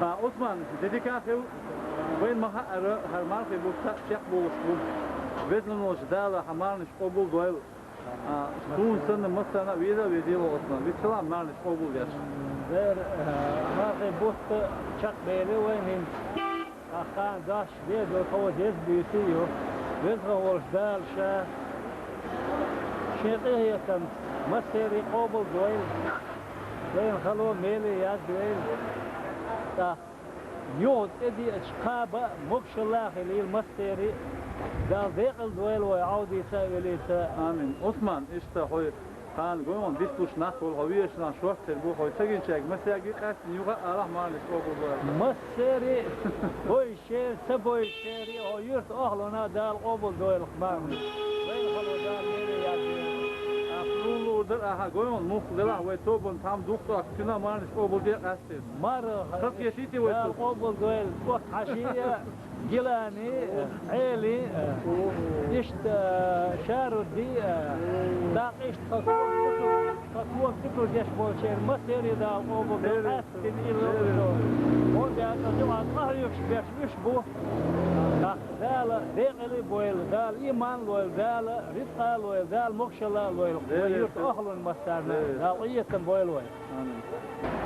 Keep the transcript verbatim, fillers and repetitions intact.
А, Ӏусман, де дика хилла, вайна ма хаъара, хӀара мархий бутт чекхболуш бу. Везан волчу Дала хьан марханаш къобал дойла. А, суна санна массарна а веза а везийла, Ӏусман. Вицлахь марханаш къобал деш. Дера, а, мархий бутт чекхбелира вайна хӀинца. Ахьа дош деза, тхо деза буьйсий ю. Веза волчу Дала ша шен къинхетамца массерий къобал дойла. Вайна хало меле яздойла. ТӀаккха юха тӀедеача кхаба а могушалла а хилийла массерий а. Дала декъала дойла вай Ӏовдийца а, велийца а. Амин. Ӏусман, иштта хьо кхана гойхьуна дицлуш нах волу, хьо вешан нах шортта бу, хьо ца гинчаьрга массаьрга а къаьстина юха а алахь марханаш къобал дойла. Массерий а, бойшерий а, ца бойшерий а, хьо юьртан охьалонна Дала къобал дойла марханаш. Вайна хало Дала меле яздойла. Ахьа лулур дара, ахьа гойхьуна мухха делахь вай тобанна цхьамма духтош, цуьнан марханаш къобал де а къаьстина. Марха. Хаза кхетий вай цу? Дала къобал дойла, Кот Хьажий а, Гилани а, Ӏели а, иштта Шарудди а, дакъа иштта тхан кога, тхан кога дикал деш болчеран массерий Дала къобал дойла, къаьстина илла а. ХӀунда аьлча юкъахь къахьоьгуш берш уьш бу. ТӀаккха Дала декъала а бойла, Дала ийман а лойла, Дала рицкъа а лойла, Дала могушалла а лойла. Вай юьртан охьалонна массарна а Дала къинхетам бойла вай. Амин.